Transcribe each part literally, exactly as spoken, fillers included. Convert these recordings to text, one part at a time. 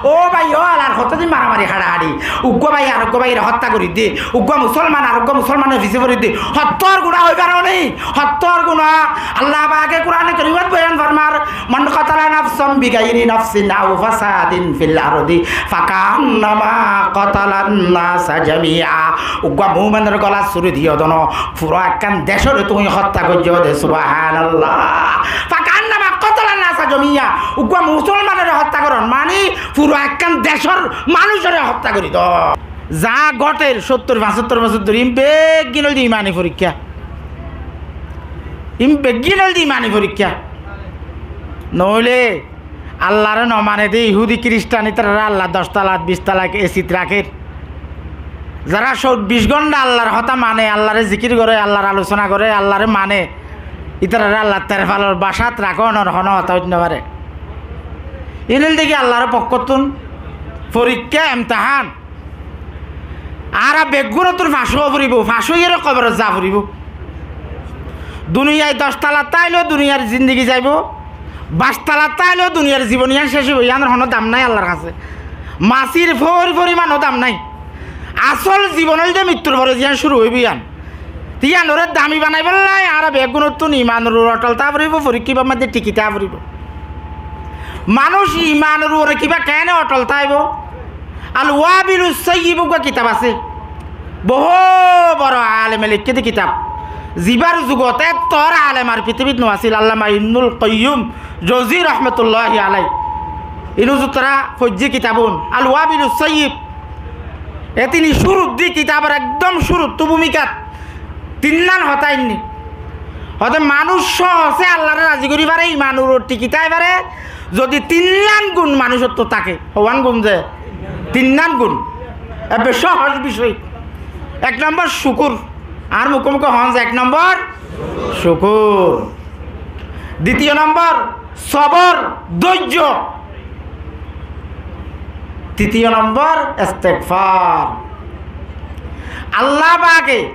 Ó bái, ó alar hotódi maramari haçahaçi, uggúa báiye areggúa báiyeré hottá gorí dé, uggúa musolman areggúa musolmanor fisé fori dé, hottór guná óibar né? Hottór guná. Allah pake Kurane Korimot boyan formar, "من قتل نفسا بغير نفس أو فساد في الأرض فكأنما قتل الناس جميعا." Uggúa muminor gola suri diyó dé no, fura ekkán decóre tuñí hottá goijjó dé, subhanallah. "فكأنما قتل الناس جميعا." Uggúa musolmanore hottá goron, mani fura ekkán decór manúcore hottá gorí dé. Za góter sóttor fañsóttor bosór dóri, ín beggín óilde imani forikká. Ín beggín óilde imani forikká. Noóile Allaré nomane dé Ihudi Kiristan, ítararé Allah doc talat, bic talat, esit rakér. Zará sobbic gónta Allar hotá mane, Allaré zikir goré, Allar alosona goré, Allaré mane, ítararé Allah terfalor bacát raké, onor honó hotá óit nofaré. Ín óilde ki Allar fokkóttun forikká, emtahán. Añára beggúnottún fañs ówa foribó, fañs óiyeré koborot za foribó. Duniyai doc talat táileó duniyar zindigi zaibó, bac talat táileó duniyar zibon yián céc óibo, yiánor honó dam nái Allar hañsé. Masir fór forimanó dam nái. Asól zibon óilde mittur fore ziyán cúru óibo yián. Te yíanoré dami banaibálla añára beggúnottún imanor uore otol táa foribó, forikká íbar maze tiki táa foribó. Manúic imanor uore kibá keéne otol táibo? Al Wabilus Sayyib uggúa kitab asé. Bohú boro aleme leikké dé kitab. Zibár zugot ettór alem ar fitibit no asíl, Allama Ibnul Qayyum Jawzi rahmatulláhi alai. Inú zuttara foijjé kitab un, Al Wabilus Sayyib. Etini cúrut dí kitabor ekdom cúruttu búmikat tinnán hotá ainné. Hoóde manúic sóhose Allaré razi gorí faré, imanor uore tiki tái faré, zodi tinnán gun manúicottú táke. Howán gun ze? Tinnán gun. Ebbe sóhos bicói. Ek nombor cúkur. Añár muke muke hoón ze ek nombor cúkur. Ditiyo nombor sobor, dóijjo. Titiyo nombor, estegfar. Allah pake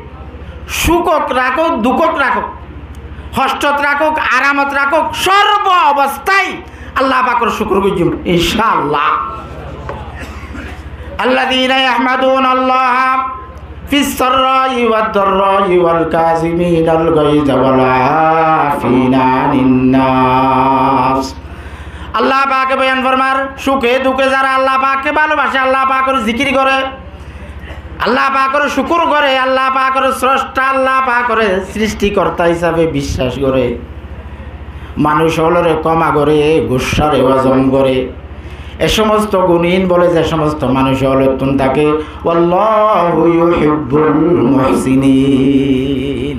cúkot rakók, dukót rakók, hostot rakók, aramot rakók, sorbo obostái Allah pakor cúkur goijjum, incá Allah. الذين يحمدون الله في السراء والضراء والكاظمين الغيظ والعافين عن الناس. Allah pake boyan formar, cúke duke zará Allah pakke bálobace, Allah pakor zikir gore, Allah pakor cúkur gore, Allah pakor srosta, Allah pakor srishtikorta hísabe biccác gore, manúic ólore kóma gore, guccáre hozom gore, e somosto gunín bóle ze somosto manúic ólottún táke, والله يحب المحسنين.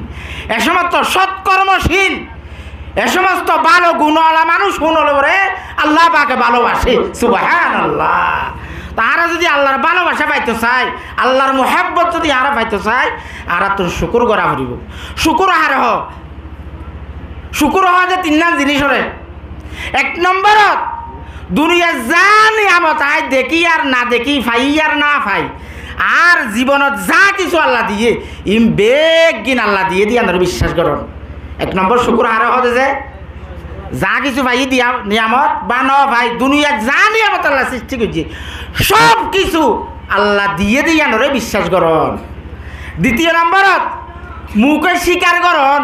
E somosto sótkormocíl, e somosto bálo gunola manúic ólore Allah pake bálobace. Subhánallah. Te añára zodi Allar bálobaca faito sai, Allar muhábbot zodi añára faito sai, añárattún cúkur gora foribó. Cúkur haré hoó? Cúkur hoó ze tinnán zinícóre. Ek nomborot, duniyar za niyamot añí dekí ar no dekí, fai ar no fai, añár zibonot za kissú Allah diyé, iín beggín Allah diyé dé yíanoré biccác goron. Ek nombor cúkur haré hoó de ze, za kissú fai diya niyamot ba no fai, duniyar za niyamot Allah srishti goijjé, sób kissú Allah diyé dé yíanoré biccác goron. Ditiyo nomborot, muke cíkar goron,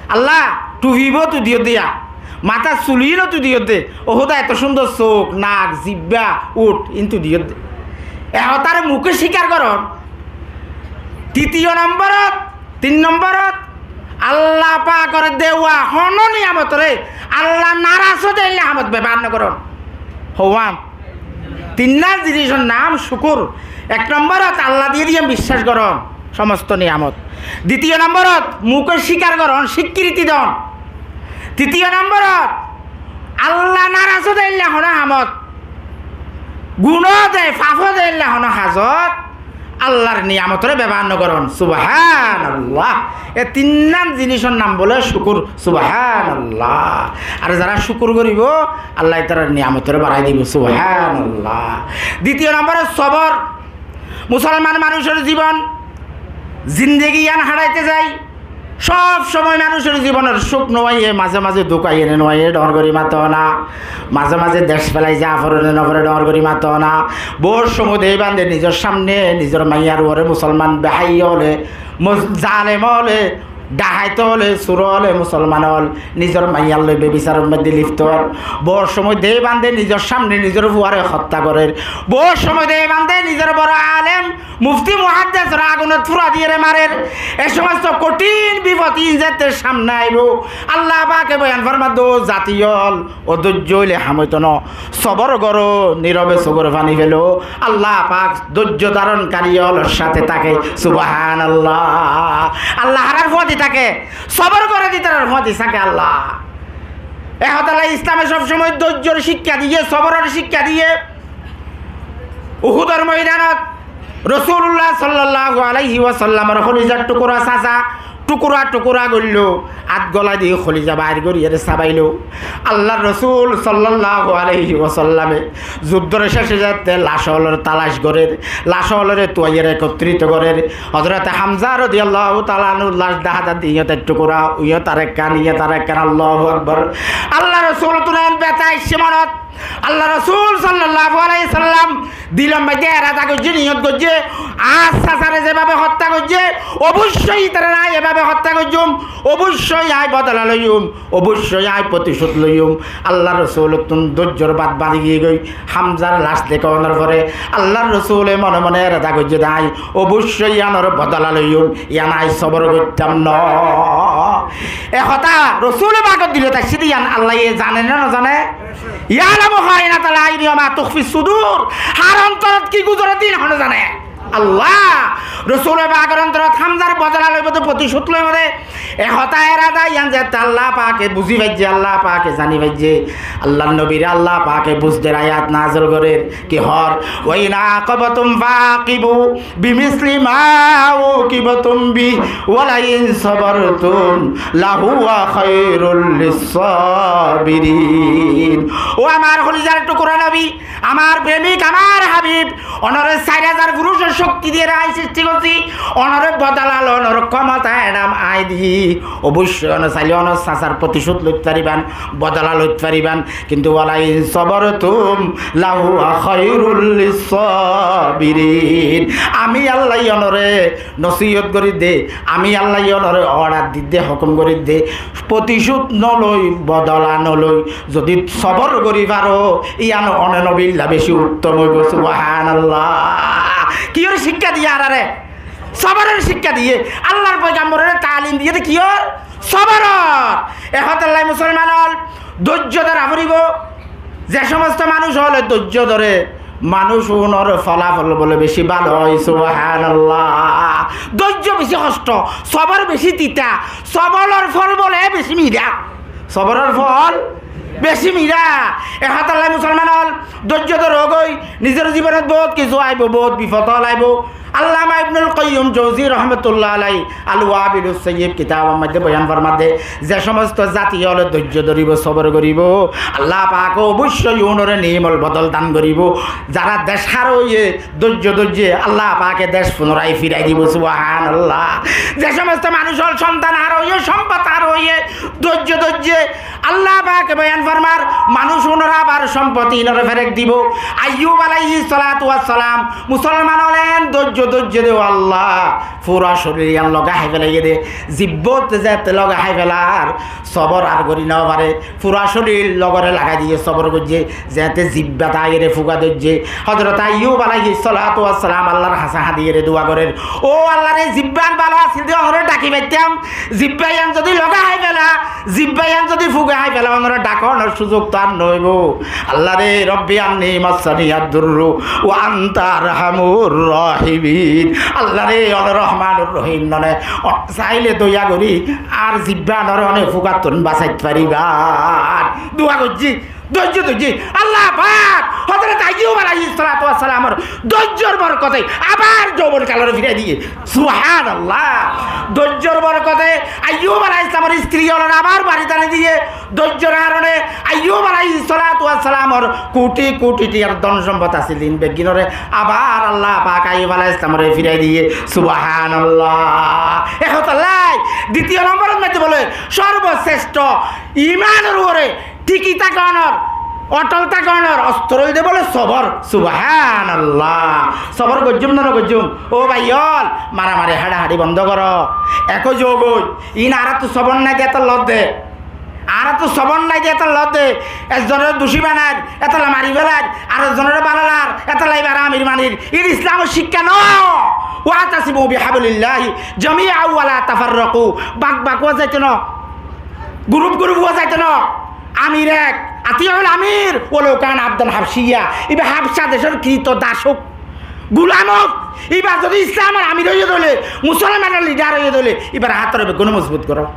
Allah, tufi bóu tui diyó de yá. Matár sul ín ó tui diyó de. Ó Hóda, eto cúndor suk, nak, zibba, uth, ín tui diyó de. E hotáre muke cíkar goron. Titiyo nomborot, tin nomborot, Allah pakore dewa honó niyamotoré Allah naras ó de éilla hamot bebohár no goron. Howán. Tinnán zinícor nam cúkur. Ek nomborot Allah diyé dé yían biccác goron, somosto niyamot. Ditiyo nomborot, muke cíkar goron, cíkkiriti don. Titiyo nomborot, Allah naras ó de éilla honó hamot, guná de, faf ó de éilla honó hazot, Allar niyamotoré bebohár no goron. Subhánallah. E tinnán zinícor nam bóle cúkur. Subhánallah. Ar zará cúkur goribó, Allah ítarar niyamotoré barái dibó. Subhánallah. Ditiyo nomborot sobor. Musolman manúcor zibon, zindegi yían haçaite zai, Sób somóy manúcor zibonor suk no aiyé, mazé mazé duk aiyé né no aiyé, dhoóñr gorí mato na. Mazé mazé dec félai za fore né no fore, dhoóñr gorí mato na. Bout somóy de bande nizor sámne nizor maiyar uore musolman beháiya óle, mus-, zalem óle, dhahait óle, sur óle, musolman ól nizor maiyar loi bebisaror modde lifto ór. Bout somóy de bande nizor sámne nizor fuare hottá gorér. Bout somóy de bande nizor boro alem mufti muhaddesore agunot fura diyére marer. E somosto kothín bifot ín zette sámne aibó, Allah pake boyan formadde, ó zati ól, ó dóijjo óile ham óito no. Sobor goró, nirobe sogor faní félo. Allah pak dóijjo dháronkari ólor sáte táke. Subhanallah. Allah harár fúañti táke, sobor goré de ítarar fúañti táke Allah. E hotálla Islame sób somóy dóijjor cíkka diyé, soboror cíkka diyé. Uhudor moidanot Rosulullah sallallahu alaihi wasallamor holizar tukura sasa tukura tukura goilló, át golai di holiza bair goriyére sabailó. Allar Rosul sallallahu alaihi wasallame zuddor céce zette lac ólor talac gorér, lac ólore tuaiyére ekottrito gorér. Hozrote Hamza rodiyallahu taala anhur lac dahá zadde, iyót ek tukura, iyót arekkán, iyót arekkán, Allahu Akbar. Allar Rosul tún en beta aiccé monot, Allar Rosul sallallahu alaihi wasallam dilor maze erada goijjé, niyot goijjé, añár sasare zebabe hottá goijjé, oboicco ítarare añí ebabe hottá goijjum, oboicco añí bodola loiyum, oboicco añí proticód loiyum. Allar Rosulottún dóijjor bad bari giyé goi. Hamzar lac dekonor fore Allar Rosule mone mone erada goijjé de, añí oboicco iyanor bodola loiyum, iyan añí sobor goittám no. E hotá Rosule pakor dilot aiccé de, iyan Allaye zane né no zane? Ya'lamu kha'inatal a'yuni wa ma tukhfis sudur. Har ontorot ki guzore de ín hone zane? Allah. Rosule pakor ontorot Hamzar bodola loibo de, proticód loibo de. E hotá erada iyan zette Allah pake buzi faijjé, Allah pake zani faijjé. Allar nobire Allah pake buzder ayat nazil gorer. Ki hoór? "Wa in aqabtum fa aqibu bimisli ma uqibtum bih, wa la in sabartum lahuwa khairul lissabirin." Ó amár holizar tukura nobi, amár premik, amár habib, onore sair házar furucor cokti diyére añí sristi goijjí, onore bodola lonor kemota edam añí di. Oboicco one saile onor sasar proticód loit faribán, bodola loit faribán, kintu "wa la in sabartum lahuwa khairul lissabirin." Ami Allaye onore nosiyot gorí de, ami Allaye onore order di de, hókum gorí de, proticód no loi, bodola no loi, zodi sobor gorí faro, iyan one nobilla beci uttom óibo. Subhanallah. Kiyór cíkka diyé añárare? Soboror cíkka diyé. Allar foigambore talim diyé de kiyór? Soboror. E hotálla musolman ól dóijjo dóra foribo. Ze somosto manúc óle dóijjo dóre, manúc unor folafol bole beci bála ói. Subhanallah. Dóijjo beci hoctho, sobor beci tita, soboror fol bole beci mira. Soboror fol beci mira. E hotálla musolman ól dóijjo dóro goi, nizor zibonot bout kissú aibo, bout bifot ól aibo. Allama Ibnul Qayyim Jauzi rahmatullah alaihi Al Wabilus Sayyib kitabor maze boyan formadde, ze somosto zati óle dóijjo dóribo, sobor goríbo, Allah pake oboicco unore nimol bodol dan goríbo. Zara dec hároiye dóijjo dóijje Allah pake dec funorai firai dibo. Subhanallah. Ze somosto manúc ól sontan hároiye, sompot hároiye, dóijjo dóijje Allah pake boyan formar, manúc unor abar sompot inore ferek dibo. Ayyub alaihissalatu wassalam, musolman óle en dóijjo dóijje de, ó Allah, fura corir iyan loga hái felaiyé de, zibbot zette loga hái felar, sobor ar gorí no fare, fura corir logore lagai diyé sobor goijjé, zette zibbat aiyére fuga dóijje. Hozrot Ayyub alaihissalatu wassalam Allar hañsé hañdiyére dua gorer, ó Allah re, zibban bála asil de onore dhaki faittám, zibba iyan zodi loga hái fela, zibba iyan zodi fuga hái fela, onore dhakonor suzuk to ar no óibo. Allah re, Rabbi anni massaniyad durru wa anta arhamur rahimin. Allah re, one Rohmanur Rohim none, o, saile doya gorí ar zibba nore one fugattún basait fariba. Dua goijjí. Dóijjo, dóijjo. Allah pak Hozrot Ayyub alaihissalatu wassalamor dóijjor borkote abar joubon kalore firai diye. Subhanallah. Dóijjor borkote Ayyub alaihissalamor istri ólore abar barit ani diye. Dóijjor harone Ayyub alaihissalatu wassalamor kuthi kuthi tiyar don sompot asíl, in beggúnore abar Allah pak Ayyub alaihissalamore firai diye. Subhanallah. E hotalla ditiyo nomboror modde bole sorboshrestho imanor uore tiki táka onor, otol táka onor ostro óilde bole sobor. Subhanallah. Sobor goijjum na no goijjum? Ó bái ól, maramari haçahaçi bondo goro. Ek zogoi. In añárattu sobor nai de, etor lodde. Añárattu sobor nai de, etor lodde. Ekzonore duci banair, etolla mari felair, ar ekzonore bála lar, etolla ibare amir manir. In Islamor cíkka no. Wa'tasimu bihablillahi jami'an wa la tafarraqu. Bak bak ówa zaito no. Gurup gurup ówa zaito no. Amir ek, ati'ul amir walaw kana abdan habshiyya. Iba Habsha decor krito das ók, gulam ók, iba zodi Islamor amir óiye dóile, musolmanor lidar óiye dóile, ibar átore beggúne mozbut goro.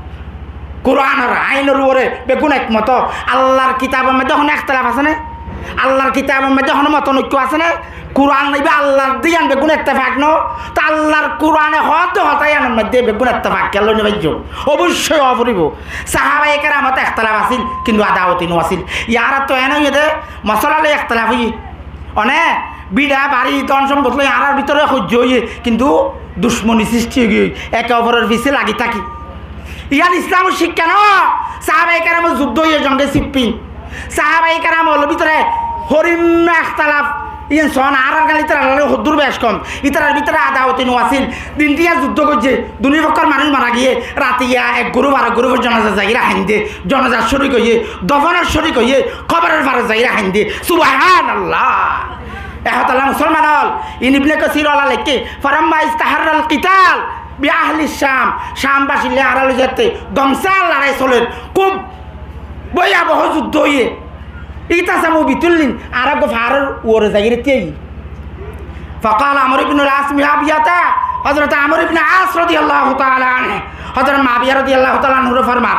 Kuranor ainor uore beggún ekmot. Allar kitabor modde hono ektelaf asé né? Allar kitabor modde hono motonoikko asé né? Kuran iba Allar de, yián beggún ettefak no? To Allar Kurane hoó de hotá yiánor modde beggún ettefak kiyólla no óibo? Oboicco ówa foribo. Sahabaye keramot ektelaf asíl, kintu adawoti no asíl. Añárattu en óiye de, mosola loi ektelaf óiye. One bidha bari don sompot loi añárar bútore hoijja óiye, kintu ducmoni sristi ói giyói, eke oporor fise lagi táki. Yián Islamor cíkka no. Sahabaye keramor zuddó óiye jonge Siffin. Sahabaye keramor bútore horimma ektelaf, yián son añárar gán itarar loi hoddúr bec kom. Itarar bútore adawoti no asíl. Din diya zuddó goijje, duni fokkor manúc mara giye, ratiya ek gurup arek gurupor jonaza zaiyóre hainde, jonazar córik óiye, dofonor córik óiye, koboror farot zaiyóre hainde. Subhanallah. E hotalla musolman ól, in Ibne Kasir ola lekke, falamma istaharral qital bi ahli Sham, Sham bacir loi añárar loi zatte gomsa lorai soler, kub boyaboho zuddó óiye. I'tasamu bitullin, añára uggwá faáror uore zaiyóre tíyaiyi. Faqala Amr ibnul As Muawiyata, Hozrot Amr ibne As rodiyallahu taala anhu, Hozrot Muawiya rodiyallahu taala anhure formar,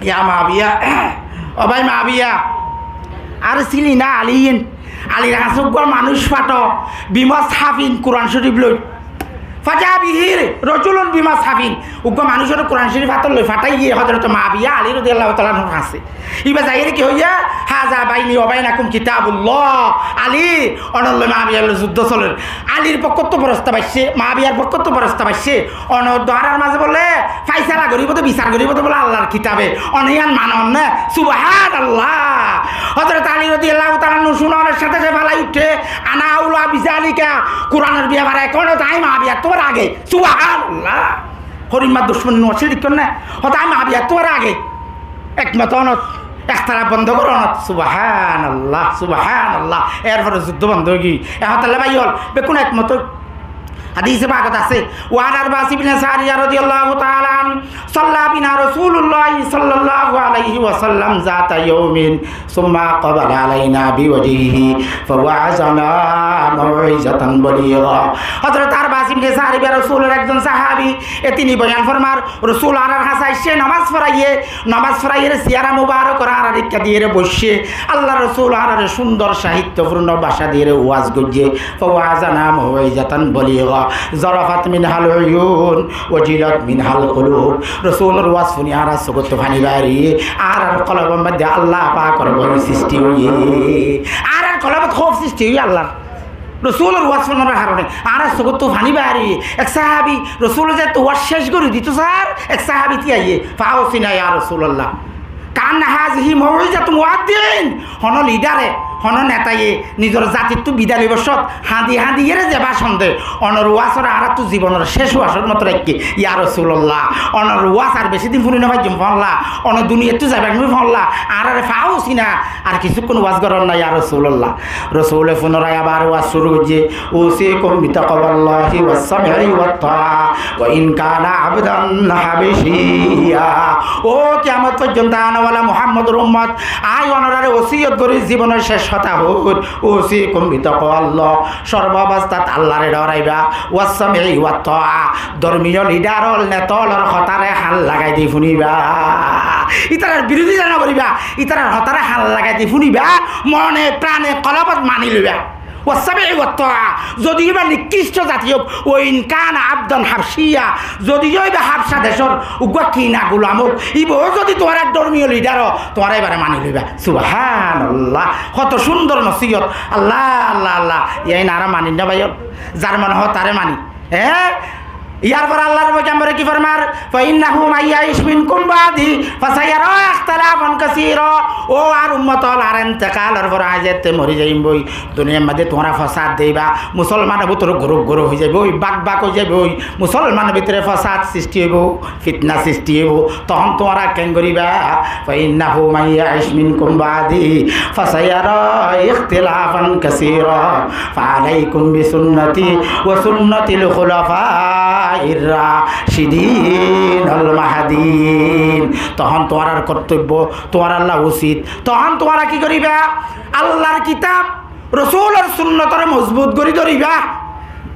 ya Muawiya, ó bái Muawiya, arsili ila Aliyin, Alir hañsé uggwá manúc fathó, bimushafin, Kuran Córif loi. Faja'a bihi rajulun bimushafin. Uggwá manúcore Kuran Córif átoloi fatháiye Hozrot Muawiya Ali rodiyallahu taala anhur hañsé. Iba zaiyóre ki hoiye? Haza baini wa bainakum kitabullah. Ali, onor loi Muawiyar loi zuddó soler. Alir fokkóttu forostab aiccé, Muawiyar fokkóttu forostab aiccé. Onor duarar mazé bole faisala goribo de, bisar goribo de bole Allar kitabe. One yián manon né? Subhanallah. Hozrot Ali rodiyallahu taala anhu cúnar sáte sáte falai uiththé, "Ana aula bizalika." Kuranor biyafare ekmot, añí Muawiyattú age. Subhanallah. Horimma ducmoni no accíl, dekón né? Hotá añí Muawiyattú age. Ekmot onot, ektelaf bondo goron onot. Subhanallah, subhanallah. Erfore zuddó bondo ói giyói. E hotalla bái ól, bekkún ekmot. Hadise pakot asé, wa an Irbad ibne Sariyah rodiyallahu taala anhu, salla bina Rasulullah sallallahu alaihi wasallam zata yaumin, summa aqbala alaina biwajhihi, fawa'azana maw'izatan baligha. Hozrot Irbad ibne Sariyah Rosulor ekzon sahabi, e tini boyan formar, Rosul añárar hañsé aiccé, nomaz foraiye, nomaz foraiyére siyara mubarok añárar ikká diyére boiccé. Allar Rosul añárare cúndor sahitto furno baca diyére waz goijjé. Fawa'azana maw'izatan baligha, zarafat minhal uyun, wajilat minhal qulub. Rosulor waz funi añárar sukóttu fani bairí, añárar kolbor modde Allah pakor boi sristi óiye. Añárar kolbot hóuf sristi óiye Allar Rosulor waz fúnor harone añárar sukóttu fani bairí. Ek sahabi Rosul zettu waz céc gorí dito sar, ek sahabi tíyaiye, "Fa'ausina ya Rosulallah." Kaanna hazihi maw'izatu muwaddi'in. Hono lidare, hono netaye nizor zatittú bidai loibar cót hañdi hañdiyére ze bacon de, onor wazore añárattu zibonor céc wazor moto raikké, ya Rosulallah. Onor waz ar beci din fúni no faijjum fúnla, one duniyattú zaibar fúni fúnla, añárare fa'ausina, ar kissúkkun waz goron na, ya Rosulallah. Rosule funorai abar waz cúru goijjé, "Usikum bitaqwallahi was-sam'i wat-ta'a, wa in kana abdan habashiyya." Ó kiyamot foijjonto ana wala Muhammador ummot, añí onorare wosiyot gorí, zibonor céc hotá hoóir, "Usikum bitaqwallah." Sorbo obostát Allare dhoraiba, "was-sam'i wat-ta'a." Dormiyo lidar ól, neta ólor hotáre han lagai di fúniba. Ítarar birodita no goríba, ítarar hotáre hán lagai di fúniba, mone prane kolbot mani loiba. Wassam'i watto'a, zodi íba nikkísto zati ók, wa in kana abdan habshiyya, zodi íba Habsha decór uggwá kina gulam ók, íba ó zodi tuáñrar dórmiyo lidar ó, tuáñra íbare mani loiba. Subhanallah, hoto cúndor nosiyot. Allah, Allah, Allah, iín añára mani na bái ókkol, zar mone hoó tare mani. Hé? Yar fore Allar foigambore ki formar? Fa innahu man ya'ish minkum ba'di fasayara ikhtilafan kasira. Ó añár ummot ókkol, añár entekalor fore añí zette mori zaiyum goi, duniyar maze tuáñra fosad deiba, musolmanor bútore gurup gurup ói zaiboi, bak bak ói zaiboi, musolmanor bútore fosad sristi óibo, fitna sristi óibo, tohón tuáñra keén goríba? Fa innahu man ya'ish minkum ba'di fasayara ikhtilafan kasira. Fa alaikum bi sunnati wa sunnatil khulafa'ir rashidin al mahdiyyin. Tohón tuáñrar kortoibbo, tuáñralla usit, tohón tuáñra ki goríba? Allar kitab, Rosulor sunnotore mozbut gorí dóriba.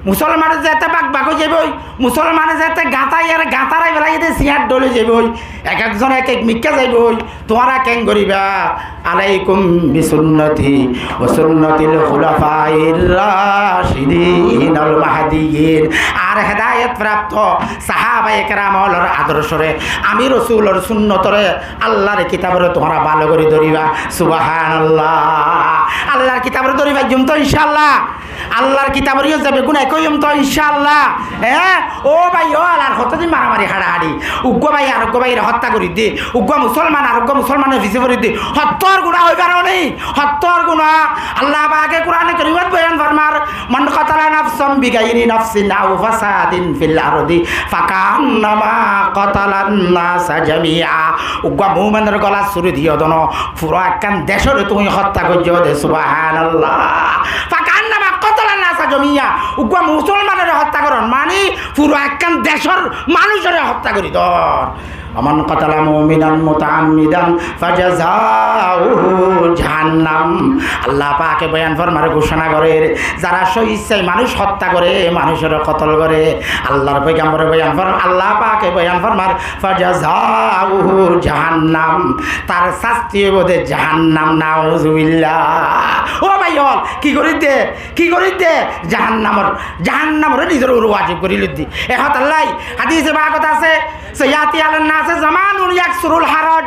Musolman zete bak bak ói zaiboi, musolman zete gañtái ar gañtái félai de siñar dhól ói zaiboi, ek ekzon ek ek mikká zaiboi, tuáñra keén goríba? Alaikum bi sunnati wa sunnatil khulafa'ir rashidin al mahdiyyin. Ar hedayot prapto sahabaye keram ókkolor adorcóre, ami Rosulor sunnotore, Allar kitabore tuáñra bála gorí dóriba. Subhanallah. Allar kitabore dóri faijjum to, inshallah? Allar kitabore yó ze beggún ek óiyum to, inshallah? Hé? Ó bái, ó alar hotódi maramari haçahaçi. Uggwá bái areggwá báire hottá gorí de. Uggwá musolman areggwá musolmanor fisé fori de. Hottór guná ói fare né? Hottór guná? Allah pake Kurane Korimot boyan formar, man qatala nafsan bigairi nafsin aw fasadin fil ardi fakannama qatalan nasa jami'a. Uggwá muminor gola suri diyó de no, fura ekkán decóre tuñí hottá goijjó de, subhanallah. Fakannama qatalan nasa jami'a. Uggwá musolmanore hottá goron mani fura ekkán decór manúcore hottá gorí dor. Wa man qatala mu'minan muta'ammidan fajaza'uhu jahannam. Allah pake boyan formar, gusona gorer, zara só issai manúc hotta gore, manucor kotol gore, Allar foigambore boyan form-, Allah pake boyan formar, fajaza'uhu jahannam, tar sasti óibo de jahannam, nauzubillah. Ó bái ókkol, ki gorí de, ki gorí de? Jahannamor, jahannamore nizor uore wajib gorí loi de. E hotalla hadise paagot asé, Sayati alan nasi zamanun yaksurul haraj.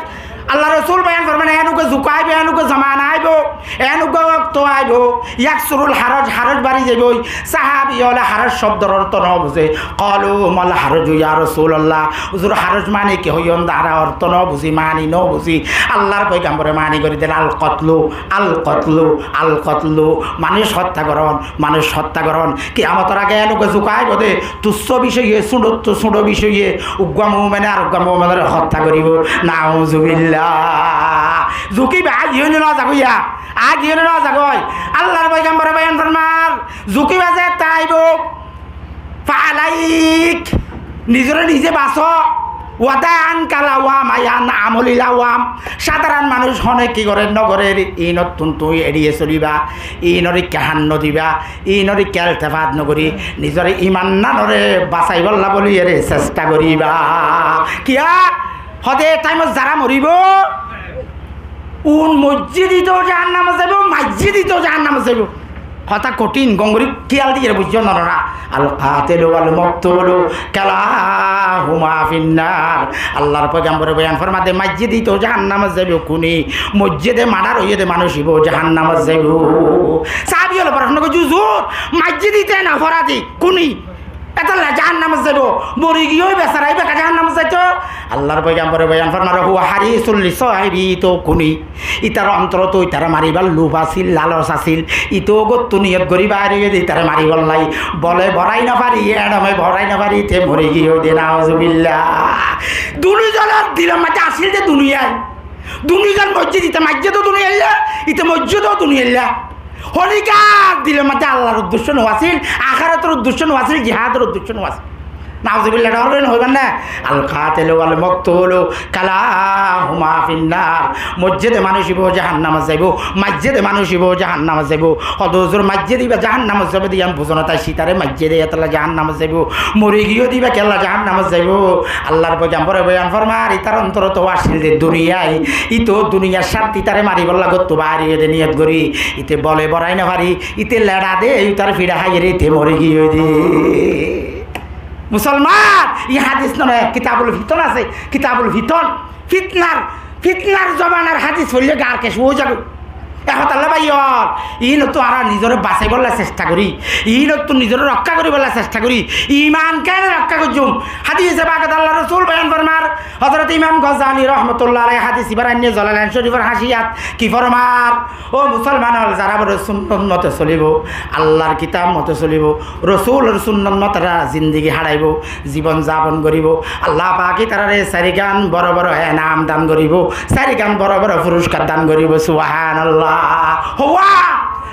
Allar Rosul boyan forman, en uggwá zuk aibo, en uggwá zamana aibo, en uggwá wokto aibo, yaksurul haraj, haraj bari zaiboi. Sahabi ókkole haraj cobdor orto no buzé. Qalu mal haraju ya Rasulallah. Huzur, haraj mani ki hoiyon de, añra orto no buzi, mani no buzi. Allar foigambore mani gorí dile, al qatlu, al qatlu, al qatlu. Manuc hotta goron, manuc hotta goron. Kiyamotor age en uggwá zuk aibo de, tusso bicoye, suñçottu suñço bicoye, uggwá mumine ar uggwá muminore hotta goribo. Nauzubillah. Zuk iba agi ói no zagoi ya. Agi ói no zagoi. Allar foigambore boyan formar, zuk iba zette aibo, fa alaik, nizore nize baso. Wa da ankal awam, ayan amolil awam. Sadharon manuc hone ki gorer no gorer, inottun tui eriye soliba, inore ikká han no diba, inore ikká eltefat no gori, nizor imananore basaibolla buli ere cesta goriba. Kiya? Hode taimot zara moribo, un mojjidi to jahannamot zaibo, majjidi to jahannamot zaibo. Hotá kothín, gom gori kiyal diyore buzzo norora. Al qatilu wal maktulu kilahuma finnar. Allar foigambore boyan formade, majjidi to jahannamot zaibo kuni, mojjidi mardar óiye de manuc ibo jahannamot zaibo. Sahabi ókkole proshno goijje, huzur, majjidi te no foradi kuni? Etalla jahannamot zaibo, mori giyoi besara iba ekka jahannamot zaito. Allar foigambore boyan formar, huwa harisun li sahibihi, to kuni, itar ontorot itare maribar lub asil, laloc asil, ito gottú niyot gori bair óiye de itare maribolla, bole borai no fari, edome borai no fari, te mori giyoi de, nauzubillah. Duniya lor dilor maze asil de duniyai. Duniyar mojjid, ite majjid o duniyalla, ite mojjid o duniyalla. Honikar dilor maze Allar uddecco no asil, akherator uddecco no asil, jihador uddecco no asil. Nauzubillah, dór gorí no hoiban né? Al-qatilu wal-maqtulu kilahuma fin-nar. Moijjé de manúic ibá jahannamot zaibó, maijjé de manúic ibá jahannamot zaibó. Hodé huzur, maijjé de ibá jahannamot zaibó de yián buzó na, tai cítare maijjé de yétolla jahannamot zaibó. Mori giyé de ibá kiyólla jahannamot zaibó? Allar foigambore boyan formar, ítar ontorot accíl de duniyai, íte duniyar cárte ítare maribálla góttu baári óiye de niyot gorí, íte bole borai no fari, íte leça de, ítar fiça háiyore íte mori giyé de. Musolman, e hádis noó né, Kitabul Fiton asé, Kitabul Fiton, fitnar, fitnar zobanar hádis foille gaar kec ói zagói. E hotálla bái ókkol, iínottú añára nizoré basaibálla cesta gorí, iínottú nizoré rokká goríbálla cesta gorí, iman kene rokká goijjum. Hádis e pake Allar Rosul boyan formar, Hozrot Imam Gozali rahmatullah alaih hádis ibá ainné Zalalain Corifor háciyat, ki formar? Ó musolman ókkol, zará bóle sunnot mote solibo, Allar kitab mote solibo, Rosulor sunnot mote zindigi háçaibo, zibon zabon goríbo, Allah pake ítarare sairgán boro boro enam dan goríbo, sairgán boro boro furuskar dan goríbo. Subhanallah. Hoó,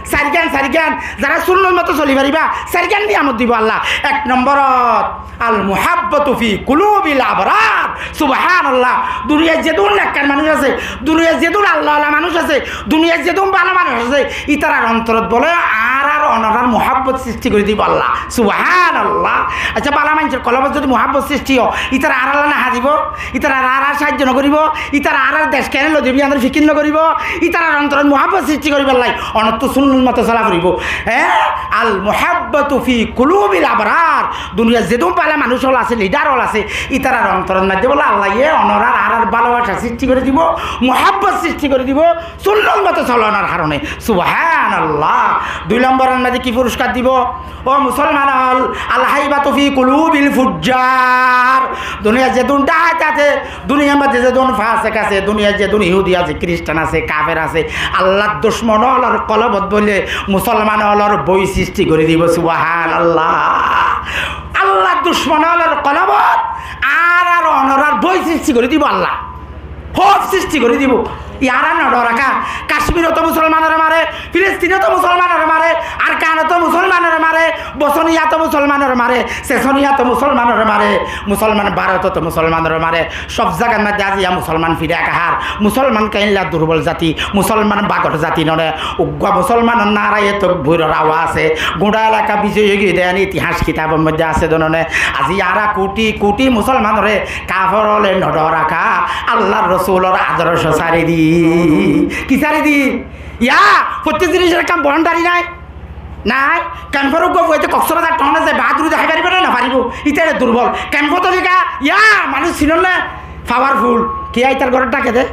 sairgán, sairgán, zará sunnot mote soli faribá, sairgán niyamot dibo Allah. Ek nomborot, al-muhabbatu fi kulubil abrar. Subhanallah. Duniyat zedún nekkar manúic asé, duniyat zedún Allah ola manúic asé, duniyat zedún bála manúic asé, ítarar ontorot bóle añárar onorar muhabbot sristi gorí dibo Allah. Subhanallah. Accá, bála maincór kolbot zodi muhabbot sristi ó, ítara añáralla no házibo, ítara añárar saáijjo no goríbo, ítara añárar dec kene loi zaibo yián fikir no goríbo, ítarar ontorot muhabbot sristi goríballa onottú sunnot mote sola foribo. Hé? Al-muhabbatu fi kulubil abrar. Duniyat zedún bála manúic ókkol asé, lidar ókkol asé, ítarar ontorot maze bóle Allaye onorar añárar bálabasa sristi gorí dibo, muhabbot sristi gorí dibo, sunnot mote solonor harone. Subhanallah. Dui nomboror maze ki furuskar dibo? Ó musolman ókkol, al-haibatu fi kulubil fujjar. Duniyat zedún dahait asé, duniyar maze zedún fasek asé, duniyar zedún ihudi asé, kiristan asé, kafer asé, Allar ducmon ókkolor kolbot bóle musolman ókkolor bói sristi gorí dibo. Subhanallah. Allar ducmon ókkolor kolbot añárar onorar bói sristi gorí dibo Allah. Hóf sristi gorí dibo. Yára no dóraká. Kacmirot musolmanore mare, Filistinot musolmanore mare, Arkanot musolmanore mare, Bosniyat musolmanore mare, Sesoniyat musolmanore mare, musolman Bárotot musolmanore mare, sob zagar maze aziya musolman fira kahár, musolman keénlla durbol zati, musolman bagor zati noó né. Uggwá musolmanor naraye tokbiror awaz asé, gura elaka bizoy ói giyé de, yián itihas kitabor maze asé de noó né. Aziya añára kuti kuti musolmanore kafer ókkole no dóraká, Allar Rosulor adorco sári di. Ki sári di? Yá, fottí zinisor ekkán boundary nai? Nai. Kemfor uggwá fuaye Koksbazar tohón zai bahaduri dehái faribo né? No faribo. Íta durbol. Kemfot óile ki, yá, manúic sinón né? Powerful. Kiyá ítar góre dháke de?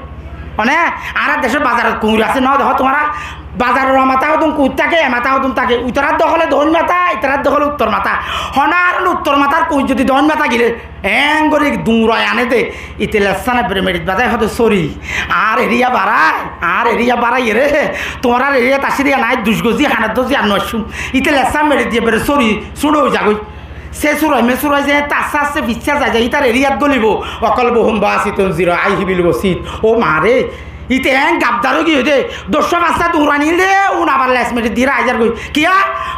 Mane, añárar decót bazarot kuñir asé noó, dehó tuáñra? Bazaror o matá hodún kuñir táke, e matá hodún táke. Ítarar dókole doin matá, ítarar dókole uttor matá. Honó añárar uttor matár kuñir zodi doin matá gile, eén gorí duñrai ané de, íte lessán ebbere meçit bazai hoó de, "Sóri, añár eriya barai, añár eriya baraiyeré, tuáñrar eriyat aiccí de yián añí duc gozi, hanot dozi ar no aiccúm." Íte lessán meçit di ebbere sóri, súñço ói zagói. Sé surai, mé surai ze, tar asté asté ficcá zai zai, ítar eriyat gólibo. Wa kalbuhum basitun ziraaihi bil wasit. Ó maré, íte eén gabdar ói giyé de, doccwá fañswá duñrai nil de, un abar les meçit diyére aizar goi. Kiyá?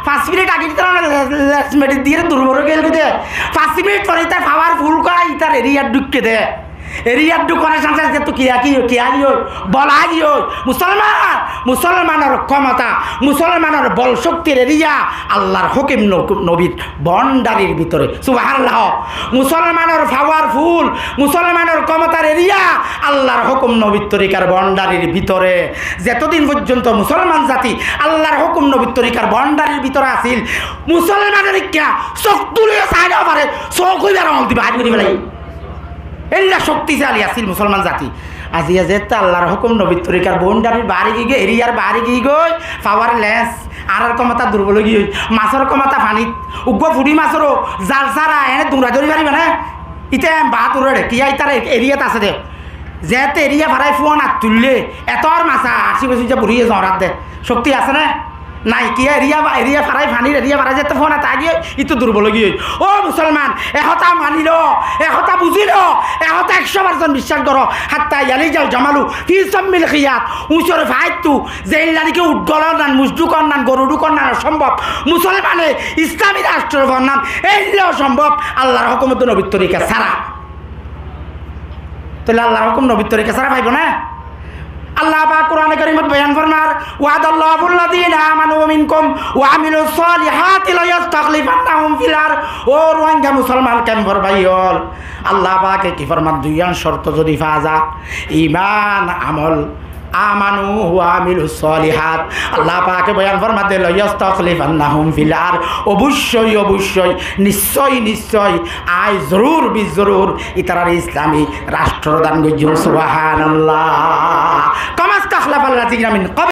Fañs minit age ítar les meçit diyére durbol ói giyé de. Fañs minit fore ítar powerful goi, ítar eriyat dhúkké de. Eriyat dhúkar cance asé, zetó kiyá ki ói, kiyá ki ói, bola ki ói. Musolman, musolmanor kómota, musolmanor bol cóktir eriya, Allar hókim no-, nobir boundarir bútore. Subhanallah. Musolmanor powerful, musolmanor kómotar eriya, Allar hókum nobir torikar boundarir bútore. Zetodin foijjonto musolman zati Allar hókum nobir torikar boundarir bútore asíl, musolmanor ekká sók tuliyo sai no fare, sók óibar amol di baáir gorí félaiye. Éilla cóktisali asíl musolman zati. Aziya zeéttu Allar hókum nobir torikar boundarir baáre giyói, eriyar baáre giyói, powerless, añárar kómota durbol ói giyói, masór kómota fanit, uggwá fuçí masóro zal sára ene duñrai dóri faribá né? Íte em baádur ere, kiyá ítar eriyat asé de. Zeéttu eriya farai fuan ar tuille, etór mas ací bosóijja buri zoñrar de. Cókti asé né? Nai, kiyá eriya, eriya farai, fanir eriya farai, zette fona tagi, ittú durbol ói giyói. Ó musolman, e hotá mani lo, e hotá buzi lo, e hotá ekcó percent biccác goró. Hatta yalijal jamalu fi sammil khiyat. Uñcor faittú zeilla niki ut golon nan, muc dhukon nan, goru dhukon nan osombob, musolmane Islami rastro banan eilla osombob, Allar hókum, nobir torika sára. Tóile Allar hókum, nobir torika sára faibo né? Allah pak Kurane Karimot boyan formar, "Wa'adallahu alladhina amanu minkum wa amilus salihati layastakhlifannahum fil ard." Ó Ruáingga musolman kemfor bái ól, Allah pake ki forman, duiyan corto zodi fa za, iman, amol, amanu wa amilus salihat. Allah pake boyan formar de, "Layastakhlifannahum fil ard." Oboiccói, oboiccói, niccói, niccói, añí zorur, bizorur, itarare Islami rastro dan goijjum. Subhanallah. Kama stakhlafallazina min qabl